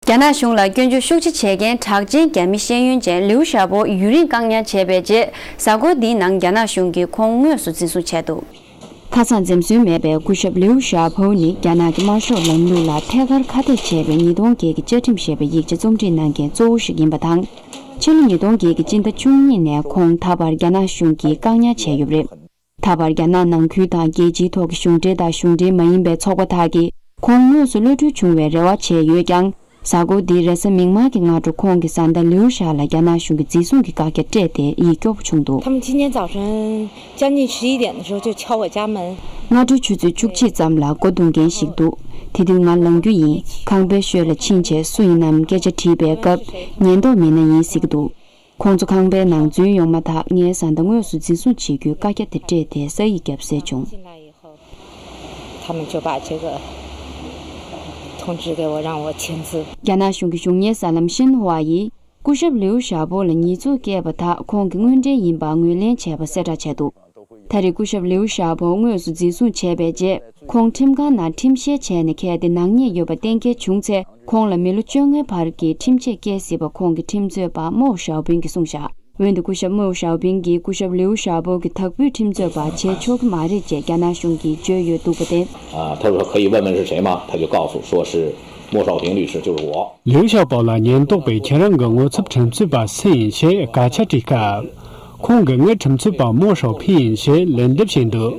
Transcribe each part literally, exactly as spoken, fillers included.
རྒྱ་ནག་གཞུང་ལ་སྐྱོན་བརྗོད་ཤུགས་ཆེ་བྱེད་མཁན་གྲགས་ཅན་རྒྱ་མི་ཤེས་ཡོན་ཅན་ལིའུ་ཞའོ་པོ་ཡུན་རིང་བཀག་ཉར་བྱས་པའི་རྗེས། གཟའ་འཁོར་འདིའི་ནང་རྒྱ་ནག་གཞུང་གིས་ཁོང་དངོས་སུ་འཛིན་བཟུང་བྱས་འདུག་ཁ་སང་འཛེམ་ཟོན་མེད་པའི་སྐུ་ཞབས་ལིའུ་ཞའོ་པོ་ནི་རྒྱ་ནག་གི་དམར་ཤོག་ལམ་ལུགས་ལ་ཐད་ཀར་ཁ་གཏད་བྱས་པའི་ཉིས་སྟོང་བརྒྱད་ཀྱི་བཅའ་ཁྲིམས་ཞེས་པའི་ཡིག་ཆ་རྩོམ་སྒྲིག་གནང་མཁན་གཙོ་བོ་ཞིག་ཡིན་པ་དང་། ཕྱི་ལོ་ཉིས་སྟོང་བརྒྱད་ཀྱི་སྤྱི་ཟླ་བཅུ་གཉིས་ནས་ཁོང་ད་བར་རྒྱ་ནག་གཞུང་གིས་བཀག་ཉར་བྱས་ཡོད་པ་རེད། ད་བར་རྒྱ་ནག་ནང་ཁུལ་དང་རྒྱལ་སྤྱིའི་ཐོག་གི་གཞུང་འབྲེལ་དང་གཞུང་འབྲེལ་མ་ཡིན་པའི་ཚོགས་པ་དག་གིས་ཁོང་དངོས་སུ་གློད་གྲོལ་བྱུང་བའི་རེ་བ་བྱས་ཡོད་ཀྱང་། གཟའ་འཁོར་འདིའི་རེས་གཟའ་མིག་དམར་གྱི་སྔ་དྲོ་ཁོང་གི་བཟའ་ཟླ་ལིའུ་ཞའོ་ལ་རྒྱ་ནག་གཞུང་གིས་འཛིན་བཟུང་གི་བཀག་རྒྱ་སྤྲད་དེ་ཡིད་སྐྱོ་པོ་བྱུང་འདུག 他们今天早晨将近十一点的时候就敲我家门。 སྔ་དྲོའི་ཆུ་ཚོད་བཅུ་གཅིག་ཙམ་ལ་སྒོ་རྡུང་མཁན་ཞིག་འདུག་དེ་དུས་ང་ལངས་རྒྱུ་ཡིན། ཁང་པའི་ཤོད་ལ་ཕྱིན་བྱས་སུ་ཡིན་ནམ་སྐད་ཆ་དྲིས་པའི་སྐབས་ཉེན་རྟོག་མི་སྣ་ཡིན་ཟེར་གྱི་འདུག་ཁོང་ཚོ་ཁང་པའི་ནང་འཛུལ་ཡོང་མ་ཐག་ངའི་བཟའ་ཟླ་དངོས་སུ་འཛིན་བཟུང་བྱེད་རྒྱུའི་བཀའ་རྒྱ་དེ་སྤྲད་དེ་ས་ཡིག་བརྒྱབ་ཟེར་བྱུང་། 他们就把这个通知给我，让我签字。 རྒྱ་ནག་གཞུང་གི་གཞུང་གཉེར་གསར་ལམ་ཤིན་ཧྭ་ཡིས་སྐུ་ཞབས་ལིའུ་ཞའོ་པོ་ལ་ཉེས་འཛུགས་བཀལ་བ་དག་ཁོང་གི་དངོས་འབྲེལ་ཡིན་པ་ངོས་ལེན་བྱས་པ་གསལ་བསྒྲགས་བྱས་འདུག་ད་རེས་སྐུ་ཞབས་ལིའུ་ཞའོ་པོ་དངོས་སུ་འཛིན་བཟུང་བྱས་པའི་རྗེས། ཁོང་ཁྲིམས་ཁང་ནང་ཁྲིམས་བཤེར་བྱས་ནས་གལ་ཏེ་ནག་ཉེས་ཡོད་པ་གཏན་འཁེལ་བྱུང་ཚེ། ཁོང་ལ་མི་ལོ་བཅོ་ལྔའི་བར་གྱི་ཁྲིམས་ཆད་བཀལ་སྲིད་པ་ཁོང་གི་ཁྲིམས་རྩོད་པ་མའོ་ཞའོ་ཕིང་གིས་གསུངས་བཞག་འོན་ཏེ་སྐུ་ཞབས་མའོ་ཞའོ་ཕིང་གིས་སྐུ་ཞབས་ལིའུ་ཞའོ་པོ་གི་དྭགས་པོའི་ཁྲིམས་རྩོད་པ་བྱེད་ཆོག་གི་མ་རེད་ཅེས་རྒྱ་ནག་གཞུང་གིས་བརྗོད་ཡོད་འདུག་པ་དེ། 啊，他说可以问问是谁吗？他就告诉说是莫少平律师，就是我。 ལིའུ་ཞའོ་པོ་ལ་ཉེན་རྟོག་པས་ཁྱེད་རང་གི་ངོ་ཚབ་ཁྲིམས་རྩོད་པ་སུ་ཡིན་ཞེས་སྐད་ཆ་དྲིས་སྐབས། ཁོང་གིས་ངའི་ཁྲིམས་རྩོད་པ་མའོ་ཧྲའོ་ཕིན་ཡིན་ཞེས་ལན་འདེབས་བྱས་འདུག་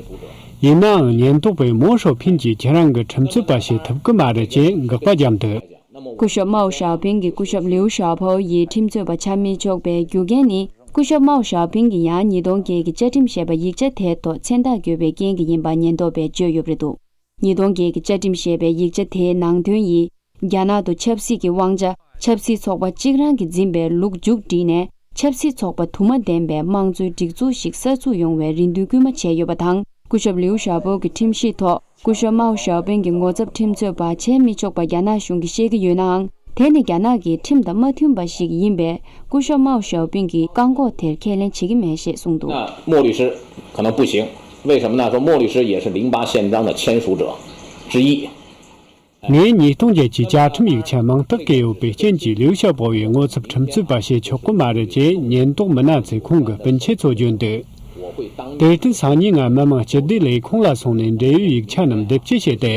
ཡིན་ནའང་ཉེན་རྟོག་པས་མའོ་ཧྲའོ་ཕིན་གྱིས་ཁྱེད་རང་གི་ཁྲིམས་རྩོད་པ་བྱེད་ཐུབ་ཀྱི་མ་རེད་ཅེས་འགག་པ་བརྒྱབ་འདུག་སྐུ་ཞབས་མའོ་ཞའོ་ཕིན་གྱིས་སྐུ་ཞབས་ལིའུ་ཞའོ་པོ་ཡི་ཁྲིམས་རྩོད་པ་ཆགས་མི་ཆོག་པའི་རྒྱུ་རྐྱེན་ནི། སྐུ་ཞབས་མའོ་ཞའོ་ཕིན་གྱིས་ཡང་ཉིས་སྟོང་བརྒྱད་ཀྱི་བཅའ་ཁྲིམས་ཞེས་པ་ཡིག་ཆ་དེའི་ཐོག་མཚན་རྟགས་བཀོད་པའི་རྐྱེན་གྱིས་ཡིན་པ་ཉེན་རྟོག་པས་བརྗོད་ཡོད་པ་རེད་འདུག་ཉིས་སྟོང་བརྒྱད་ཀྱི་བཅའ་ཁྲིམས་ཞེས་པའི་ཡིག་ཆ་དེའི་ནང་དོན་ཡིན། རྒྱ་ནག་ཏུ་ཆབ་སྲིད་ཀྱི་དབང་ཆ་ཆབ་སྲིད་ཚོགས་པ་གཅིག་རང་གིས་འཛིན་པའི་ལུགས་མཇུག་བསྒྲིལ་ནས། ཆབ་སྲིད་ཚོགས་པ་དུ་མ་ལྡན་པའི་དམངས་གཙོའི་སྒྲིག་འཛུགས་ཤིག་གསར་འཛུགས་ཡོང་བའི་རེ་འདུན་སྐུལ་མ་བྱས་ཡོད་པ་དང་། སྐུ་ཞབས་ལིའུ་ཞའོ་པོ་གི་ཁྲིམས་གཞིའི་ཐོག་སྐུ་ཞབས་མའོ་ཞའོ་ཕིང་གི་ངོ་ཚབ་ཁྲིམས་རྩོད་པ་བྱེད་མི་ཆོག་པ་རྒྱ་ནག་གཞུང་གིས་བཤད་ཀྱི་ཡོད་ནའང་། དེ་ནི་རྒྱ་ནག་གི་ཁྲིམས་དང་མ་མཐུན་པ་ཞིག་ཡིན་པས། སྐུ་ཞབས་མའོ་ཞའོ་ཕིང་གིས་བཀག་འགོག་དེར་ཁས་ལེན་བྱེད་ཀྱི་མེད་ཞེས་གསུངས་འདུག 那莫律师可能不行，为什么呢？说莫律师也是零八宪章的签署者之一。 ངས་ཉིས་སྟོང་བརྒྱད་ཀྱི་བཅའ་ཁྲིམས་ཡིག་ཆ་མིང་རྟགས་བཀོད་ཡོད་པའི་རྐྱེན་གྱིས་ལིའུ་ཞའོ་པོ་ཡི་ངོ་ཚབ་ཁྲིམས་རྩོད་པ་བྱེད་ཆོག་གི་མ་རེད་ཅེས་ཉེན་རྟོག་མི་སྣ་ཚོས་ཁོང་གི་སྤུན་མཆེད་ཚོར་བརྗོད་འདུག་དེར་བརྟེན་སང་ཉིན་ང་མི་དམངས་སྤྱི་བདེ་ལས་ཁུངས་ལ་སོང་ནས་འབྲེལ་ཡོད་ཡིག་ཆ་རྣམས་འདེད་སྤྱད་བྱས་ཏེ།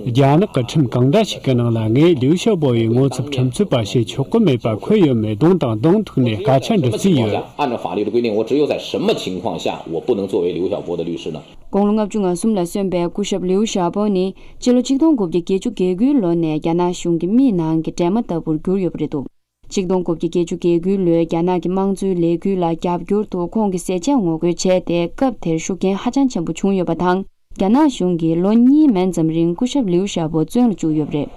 རྒྱ་ནག་གི་ཁྲིམས་གང་འདྲ་ཞིག་གི་ནང་ལ་ངས་ལིའུ་ཞའོ་པོ་ཡི་ངོ་ཚབ་ཁྲིམས་རྩོད་པ་བྱེད་ཆོག་གི་མེད་པ་འཁོད་ཡོད་མེད་གདོང་དང་གདོང་ཐུག་ནས་སྐད་ཆ་འདྲི་རྩིས་ཡོད། 按照法律的规定，我只有在什么情况下我不能作为刘晓波的律师呢？ དགུང་ལོ་ལྔ་བཅུ་ང་གསུམ་ལ་སོན་པའི་སྐུ་ཞབས་ལིའུ་ཞའོ་པོ་ནི་སྤྱི་ལོ་ཆིག་སྟོང་དགུ་བརྒྱ་བརྒྱད་ཅུ་གྱ་དགུའི་ལོ་ནས་རྒྱ་ནག་གཞུང་གི་མིའི་ནང་གི་འདྲེས་མ་ལྟ་བུར་གྱུར་ཡོད་པ་རེད་འདུག་ཆིག་སྟོང་དགུ་བརྒྱ་བརྒྱད་ཅུ་གྱ་དགུའི་ལོའི་རྒྱ་ནག་གི་དམངས་གཙོའི་ལས་འགུལ་ལ་རྒྱབ་སྐྱོར་དུ་ཁོང་གིས་ཟས་བཅད་ངོ་རྒོལ་བྱས་ཏེ། སྐབས་དེར་ཤུགས་རྐྱེན་ཧ་ཅང་ཆེན་པོ་བྱུང་ཡོད་པ་དང་། རྒྱ་ནག་གཞུང་གིས་ལོ་གཉིས་མན་ཙམ་རིང་སྐུ་ཞབས་ལིའུ་ཞའོ་པོ་བཙོན་ལ་བཅུག་ཡོད་པ་རེད།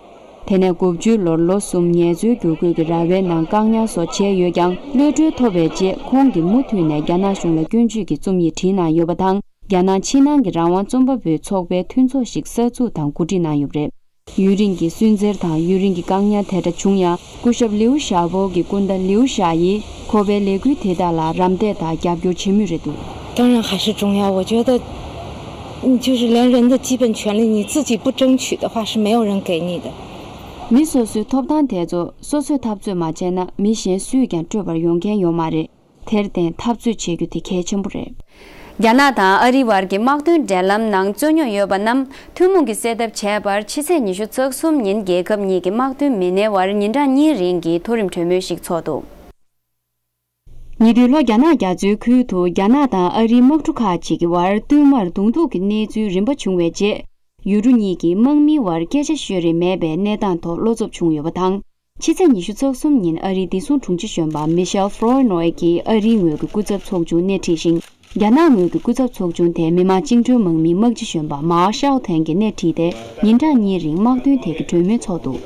དེ་ནས་དགུ་བཅུའི་ལོར་ལོ་གསུམ་ངལ་རྩོལ་བསྒྱུར་བཀོད་ཀྱི་ར་བའི་ནང་བཀག་ཉར་སོགས་བྱས་ཡོད་ཀྱང་། གློད་གྲོལ་ཐོབ་པའི་རྗེས་ཁོང་གིས་མུ་མཐུད་ནས་རྒྱ་ནག་གཞུང་ལ་སྐྱོན་བརྗོད་ཀྱི་རྩོམ་ཡིག་བྲིས་གནང་ཡོད་པ་དང་། རྒྱ་ནག་ཕྱི་ནང་གི་རང་དབང་རྩོམ་པ་པོའི་ཚོགས་པའི་མཐུན་ཚོགས་ཤིག་གསར་འཛུགས་དང་གོ་སྒྲིག་གནང་ཡོད་པ་རེད། ཡུན་རིང་གི་སུན་གཙེར་དང་ཡུན་རིང་གི་བཀག་ཉར་དེ་འདྲ་བྱུང་ཡང་། སྐུ་ཞབས་ལིའུ་ཞའོ་པོ་གི་སྐུ་ཟླ་ལིའུ་ཞའོ་ཡིས་ཁོ་པའི་ལས་འགུལ་དེ་དག་ལ་རམ་འདེགས་དང་རྒྱབ་སྐྱོར་བྱེད་མུས་རེད་འདུག 当然还是重要，我觉得，嗯，就是连人的基本权利你自己不争取的话，是没有人给你的。 མི་སོ་སོའི་ཐོབ་ཐང་དེ་ཚོ་སོ་སོས་འཐབ་རྩོད་མ་བྱས་ན། མི་གཞན་སུས་ཀྱང་སྤྲོད་པར་ཡོང་མཁན་ཡོད་མ་རེད། དེར་བརྟེན་འཐབ་རྩོད་བྱེད་རྒྱུ་དེ་གལ་ཆེན་པོ་རེད། རྒྱ་ནག་དང་ཨ་རིའི་བར་གྱི་དམག་དོན་འབྲེལ་ལམ་ནང་རྩོད་རྙོག་ཡོད་པ་རྣམས་ཐུན་མོང་གིས་སེལ་ཐབས་བྱས་པར། ཕྱི་ཚེས་ཉི་ཤུ་རྩ་གསུམ་ཉིན་རྒྱལ་ཁབ་གཉིས་ཀྱི་དམག་དོན་མི་སྣའི་དབར་ཉིན་གྲངས་གཉིས་རིང་གི་མཐོ་རིམ་གྲོས་མོལ་ཞིག་ཚོགས་འདུག་ཉེ་དུས་ལྷོ་རྒྱ་ནག་རྒྱ་མཚོའི་ཁུལ་དུ་རྒྱ་ནག་དང་ཨ་རིའི་དམག་གྲུ་ཁག་ཅིག་གི་བར་བསྟུད་མར་གདོང་ཐུག་གི་གནས་ཚུལ་རིམ་པ་བྱུང་བའི་རྗེས། ཡུལ་གྲུ་གཉིས་ཀྱི་དམག་མིའི་བར་སྐད་ཆ་ཤོད་རེས་མེད་པའི་གནས་སྟངས་ཐོག་བློ་འཚབ་བྱུང་ཡོད་པ་དང་། ཕྱི་ཚེས་ཉི་ཤུ་རྩ་གསུམ་ཉིན་ཨ་རིའི་བདེ་སྲུང་དྲུང་ཆེ་གཞོན་པ་མི་ཤེལ་ཧྥོ་རོ་ནོ་ཡི་གིས་ཨ་རིའི་ངོས་ཀྱི་སྐུ་ཚབ་ཚོགས་ཆུང་སྣེ་ཁྲིད་ཞིང་། རྒྱ་ནག་ངོས་ཀྱི་སྐུ་ཚབ་ཚོགས་ཆུང་དེ་མི་དམངས་བཅིངས་འགྲོལ་དམག་མིའི་དམག་སྤྱི་གཞོན་པ་མའོ་ཤའོ་ཐན་གྱིས་སྣེ་ཁྲིད་དེ། ཉིན་གྲངས་གཉིས་རིང་དམག་དོན་ཐད་ཀྱི་གྲོས་མོལ་ཚོགས་འདུག་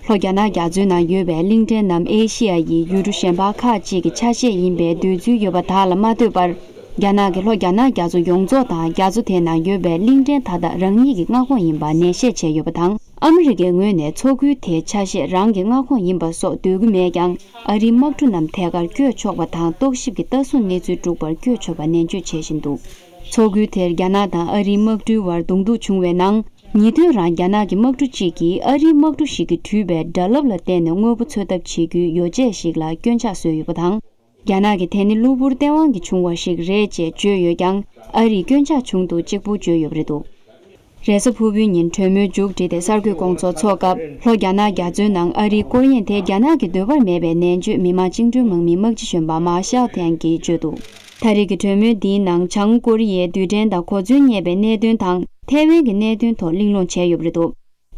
ལྷོ་རྒྱ་ནག་རྒྱ་མཚོའི་ནང་ཡོད་པའི་གླིང་ཕྲན་ནམ་ཨེ་ཤི་ཡ་ཡི་ཡུལ་གྲུ་གཞན་པ་ཁག་ཅིག་གི་ཆ་ཤས་ཡིན་པའི་འདོད་ཚུལ་ཡོད་པ་དག་ལ་མ་ལྟོས་པར། རྒྱ་ནག་གིས་ལྷོ་རྒྱ་ནག་རྒྱ་མཚོ་ཡོངས་རྫོགས་དང་རྒྱ་མཚོ་དེའི་ནང་ཡོད་པའི་གླིང་ཕྲན་མཐའ་དག་རང་ཉིད་ཀྱི་མངའ་ཁོངས་ཡིན་པ་ནན་བཤད་བྱས་ཡོད་པ་དང་། ཨ་མི་རི་ཀའི་ངོས་ནས་མཚོ་ཁུལ་དེའི་ཆ་ཤས་རང་གི་མངའ་ཁོངས་ཡིན་པ་སོགས་འདོད་ཀྱི་མེད་ཀྱང་། ཨ་རིའི་དམག་གྲུ་རྣམས་ཐད་ཀར་བསྐྱོད་ཆོག་པ་དང་རྟོག་ཞིབ་ཀྱི་ལྟ་སྲུང་གནས་ཚུལ་སྒྲུག་པར་བསྐྱོད་ཆོག་པ་ནན་བརྗོད་བྱེད་བཞིན་འདུག་མཚོ་ཁུལ་དེར་རྒྱ་ནག་དང་ཨ་རིའི་དམག་གྲུའི་བར་གདོང་ཐུག་བྱུང་བའི་ནང་། ཉེ་དུས་རང་རྒྱ་ནག་གི་དམག་གྲུ་གཅིག་གིས་ཨ་རིའི་དམག་གྲུ་ཞིག་གིས་བྲུས་པའི་སྒྲ་རླབས་ལ་བརྟེན་ནས་དངོས་པོ་འཚོལ་ཐབས་བྱེད་རྒྱུའི་ཡོ་བྱད་ཞིག་ལ་སྐྱོན་ཆག་བཟོས་ཡོད་པ་དང་། རྒྱ་ནག་གིས་དེ་ནི་གློ་བུར་སྟེས་དབང་གིས་བྱུང་བ་ཞིག་རེད་ཅེས་བརྗོད་ཡོད་ཀྱང་། ཨ་རིས་སྐྱོན་ཆག་བྱུང་འདུག་གཅིག་པུ་བརྗོད་ཡོད་པ་རེད་འདུག་རེས་གཟའ་ཕུར་བུའི་ཉིན་གྲོས་མོལ་མཇུག་བསྒྲིལ་ཏེ་གསར་འགོད་སྐོང་ཚོགས་ཚོགས་སྐབས། ལྷོ་རྒྱ་ནག་རྒྱ་མཚོའི་ནང་ཨ་རིའི་སྐོར་གཡེང་དེ་རྒྱ་ནག་གི་འདོད་པ་མེད་པའི་ནན་བརྗོད་མི་དམངས་བཅིངས་འགྲོལ་དམག་མི་དམག་སྤྱི་གཞོན་པ་མཱ་ཤའོ་ཐན་གྱིས་བརྗོད་འདུག་ད་རེས་ཀྱི་གྲོས་མོལ་འདིའི་ནང་བྱང་ཀོ་རི་ཡའི་རྡུལ་ཕྲན་དང་གོ་མཚོན་རྙེད་པའི་གནད་དོན་དང་། ཐའེ་ཝན་གྱི་གནད་དོན་ཐོག་གླེང་སློང་བྱས་ཡོད་པ་རེད་འདུག་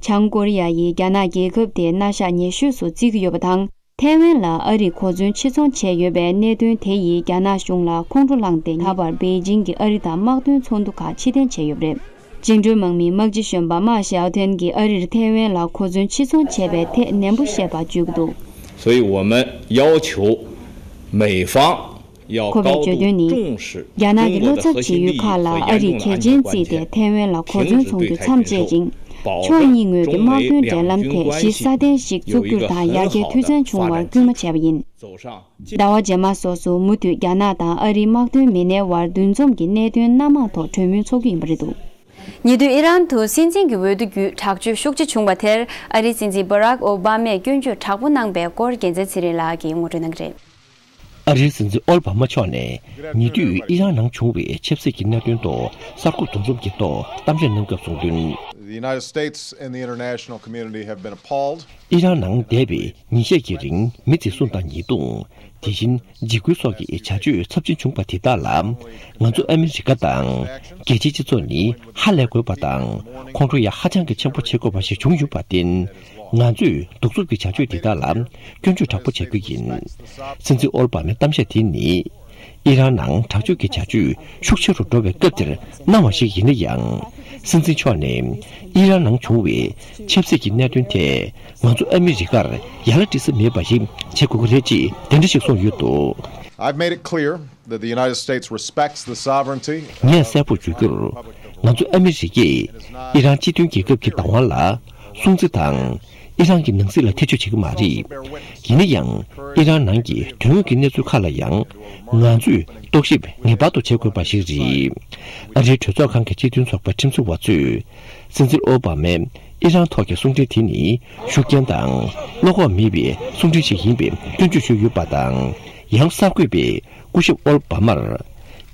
བྱང་ཀོ་རི་ཡ་ཡིས་རྒྱ་ནག་རྒྱལ་ཁབ་དེ་མནའ་ཤག་ཉེ་ཤོས་སུ་བརྩི་གི་ཡོད་པ་དང་། ཐའེ་ཝན་ལ་ཨ་རིས་གོ་མཚོན་ཕྱིར་ཚོང་བྱས་ཡོད་པའི་གནད་དོན་དེ་ཡིས་རྒྱ་ནག་གཞུང་ལ་ཁོང་ཁྲོ་ལངས་ཏེ། ད་བར་པེ་ཅིང་གིས་ཨ་རི་དང་དམག་དོན་ཚོགས་འདུ་ཁག་ཕྱིར་འཐེན་བྱས་ཡོད་པ་རེད། བཅིངས་འགྲོལ་དམག་མི་དམག་སྤྱི་གཞོན་པ་མཱ་ཞའོ་ཐན་གྱིས་ཨ་རིར་ཐའེ་ཝན་ལ་གོ་མཚོན་ཕྱིར་ཚོང་བྱས་པའི་ཐད་ནན་པོ་བཤད་པ་བརྗོད་ཀྱི་འདུག 所以我们要求美方要 ཁོ་པས་高度 བརྗོད་དོན་ནི། 重视 རྒྱ་ནག་གི་中国 བློ་的核 འཚབ་བྱེད་心利 ཡུལ 益 ཁག་ལ་和 ཨ 严 རིས་重的 གལ་ཆེན་བརྩིས་ཏེ། 安全关键， ཐའེ་ཝན་ལ་གོ་མཚོན་ཚོང་རྒྱུ་མཚམས་བཅད་ཅིང་། ཕྱོགས་གཉིས་ངོས་ཀྱི་དམག་དོན་འབྲེལ་ལམ་ཐད་གཞི་སྲ་བརྟན་ཞིག་འཛུགས་རྒྱུར་དང་ཡར་རྒྱས་འཐུས་ཚང་བྱུང་བར་སྐུལ་མ་བྱས་པ་ཡིན། ཟླ་བ་རྗེས་མ་སོགས་སུ་མུ་མཐུད་རྒྱ་ནག་དང་ཨ་རིའི་དམག་དོན་མི་སྣའི་དབར་འདུ་འཛོམས་ཀྱི་གནད་དོན་སྣ་མང་ཐོག་གྲོས་མོལ་འཚོགས་རྒྱུ་ཡིན་པ་རེད་འདུག་ཉེ་དུས་ཨི་རན་དུ་སྲིད་འཛིན་གྱི་འོས་བསྡུ་བརྒྱུད་དྲག་སྤྱོད་ཤུགས་ཆེ་བྱུང་བ་དེར། ཨ་རིའི་སྲིད་འཛིན་བྷ་རག་ཨོ་བྷ་མས་སྐྱོན་བརྗོད་དྲག་པོ་གནང་པའི་སྐོར་རྒྱལ་མཚན་ཚེ་རིང་ལགས་ཀྱིས་ངོ་སྤྲོད་གནང་གི་རེད། ཨ་རིའི་སྲིད་འཛིན་ཨོལ་བྷ་མ་མཆོག་ནས་ཉེ་དུས་ཨི་རན་ནང་བྱུང་བའི་ཆབ་སྲིད་ཀྱི་གནད་དོན་ཐོག་གསར་འགོད་འདུ་འཛོམས་ཀྱི་ཐོག་གཏམ་བཤད་གནང་སྐབས་གསུངས་དོན། The United States and the international community have been appalled. ཨི་རན་ནང་འདས་པའི་ཉིན་ཤས་ཀྱི་རིང་མི་ཚེ་སྲུང་དང་ཉེས་རྡུང་། དེ་བཞིན་འཇིགས་སྐུལ་སོགས་ཀྱི་བྱ་སྤྱོད་ཚབས་ཆེན་བྱུང་བ་དེ་དག་ལ། ང་ཚོ་ཨ་མི་རི་ཀ་དང་རྒྱལ་སྤྱིའི་སྤྱི་ཚོགས་ནི་ཧ་ལས་དགོས་པ་དང་། ཁོང་ཁྲོ་ཡང་ཧ་ཅང་གི་ཆེན་པོ་བྱེད་དགོས་པ་ཞིག་བྱུང་ཡོད་པར་བརྟེན། ང་ཚོས་གདུག་རྩུབ་ཀྱི་བྱ་སྤྱོད་དེ་དག་ལ་སྐྱོན་བརྗོད་དྲག་པོ་བྱ་རྒྱུ་ཡིན། སྲིད་འཛིན་ཨོལ་བྷ་མའི་གཏམ་བཤད་དེ་ནི། ཨི་རན་ནང་དྲག་སྤྱོད་ཀྱི་བྱ་སྤྱོད་ཤུགས་ཆེ་རུ་འགྲོ་བའི་སྐབས་དེར་གནང་བ་ཞིག་ཡིན་ན་ཡང་། སྲིད་འཛིན་མཆོག་ནས་ཨི་རན་ནང་བྱུང་བའི་ཆབ་སྲིད་ཀྱི་གནད་དོན་ཐད་ང་ཚོ་ཨ་མི་རི་ཀར་ཡ་ལ་སྤྲད་ས་མེད་པ་ཞིག་བྱེད་དགོས་ཀྱི་རེད་ཅེས་དེ་འདྲ་ཞིག་གསུངས་ཡོད་འདུག I've made it clear that the United States respects the sovereignty. ངས་གསལ་པོར་བརྗོད་རྒྱུར། ང་ཚོ་ཨ་མི་རི་ཀས་ཨི་རན་སྤྱི་མཐུན་རྒྱལ་ཁབ་ཀྱི་བདག་དབང་ལ་སྲུང་བརྩི་དང་། ཨི་རན་གྱི་ནང་སྲིད་ལ་ཐེ་བྱུས་བྱེད་ཀྱི་མ་རེད། ཡིན་ན་ཡང་ཨི་རན་ནང་གི་དོན་དངོས་ཀྱི་གནས་ཚུལ་ཁག་ལ་ཡང་ང་ཚོས་རྟོག་ཞིབ་ངེས་པར་དུ་བྱེད་དགོས་པ་ཞིག་རེད། ཨ་རིའི་གྲོས་ཚོགས་ཁང་གི་སྤྱི་མཐུན་ཚོགས་པའི་ཁྲིམས་བཟོ་བ་ཚོས་སྲིད་འཛིན་ཨོ་བྷ་མའི་ཨི་རན་ཐོག་གི་གསུང་འཕྲིན་དེ་ནི་ཤུགས་རྐྱེན་དང་བློ་ཁོག་མེད་པའི་གསུང་འཕྲིན་ཞིག་ཡིན་པའི་སྐྱོན་བརྗོད་ཞུས་ཡོད་པ་དང་། ཡང་གསར་འགོད་པས་སྐུ་ཞབས་ཨོལ་བྷ་མར་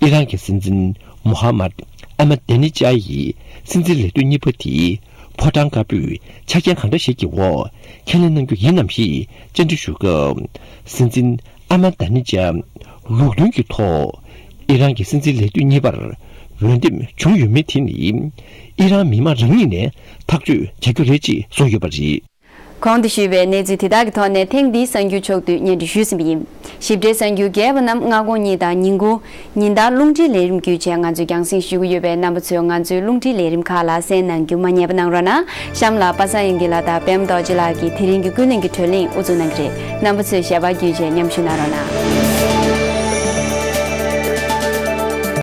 ཨི་རན་གྱི་སྲིད་འཛིན་མོ་ཧ་མད་ཨ་མ་དེ་ནི་ཅཱ་ཡི་སྲིད་འཛིན་ལས་དུས་གཉིས་པ་དེའི་ཕོ་བྲང་དཀར་པོས་ཆ་རྐྱེན་གང་འདྲ་ཞིག་གི་འོག་ཁས་ལེན་གནང་རྒྱུ་ཡིན་ནམ་ཞེས་བཅར་འདྲི་ཞུ་སྐབས། སྲིད་འཛིན་ཨ་མ་དེ་ནི་ཅཱ་ལུགས་མཐུན་གྱི་ཐོག་ཨི་རན་གྱི་སྲིད་འཛིན་ལས་དུས་གཉིས་པར་འོས་འདེམས་བྱུང་ཡོད་མེད་དེ་ནི་ཨི་རན་མི་མང་རང་ཉིད་ནས་ཐག་གཅོད་བྱ་རྒྱུ་རེད་ཅེས་གསུངས་ཡོད་པ་རེད། གོང་དུ་ཞུས་པའི་གནས་ཚུལ་དེ་དག་གི་ཐོག་ནས་ཐེངས་འདིའི་གསར་འགྱུར་ཕྱོགས་བསྡུས་སྙན་སྒྲོན་ཞུས་ཟིན་པ་ཡིན། ཞིབ་ཕྲའི་གསར་འགྱུར་རྒྱས་པ་རྣམས་སྔ་དགོང་གཉིས་དང་ཉིན་གུང་། ཉིན་ལྟར་རླུང་འཕྲིན་ལས་རིམ་བརྒྱུད་བྱས་ང་ཚོས་རྒྱང་སྲིང་ཞུ་གི་ཡོད་པས། རྣམ་པ་ཚོས་ང་ཚོའི་རླུང་འཕྲིན་ལས་རིམ་ཁག་ལ་གསན་གནང་རྒྱུ་མ་བསྙེལ་བ་གནང་རོགས་གནང་། གཤམ་ལ་པ་སངས་དབྱངས་སྐྱིད་ལགས་དང་པད་མ་རྡོ་རྗེ་ལགས་ཀྱིས་དེ་རིང་གི་ཀུན་གླེང་གི་བགྲོ་གླེང་དབུ་འཛུགས་གནང་གི་རེད། རྣམ་པ་ཚོས་ཞལ་པར་བརྒྱུད་བྱས་མཉམ་ཞུགས་གནང་རོགས་གནང་།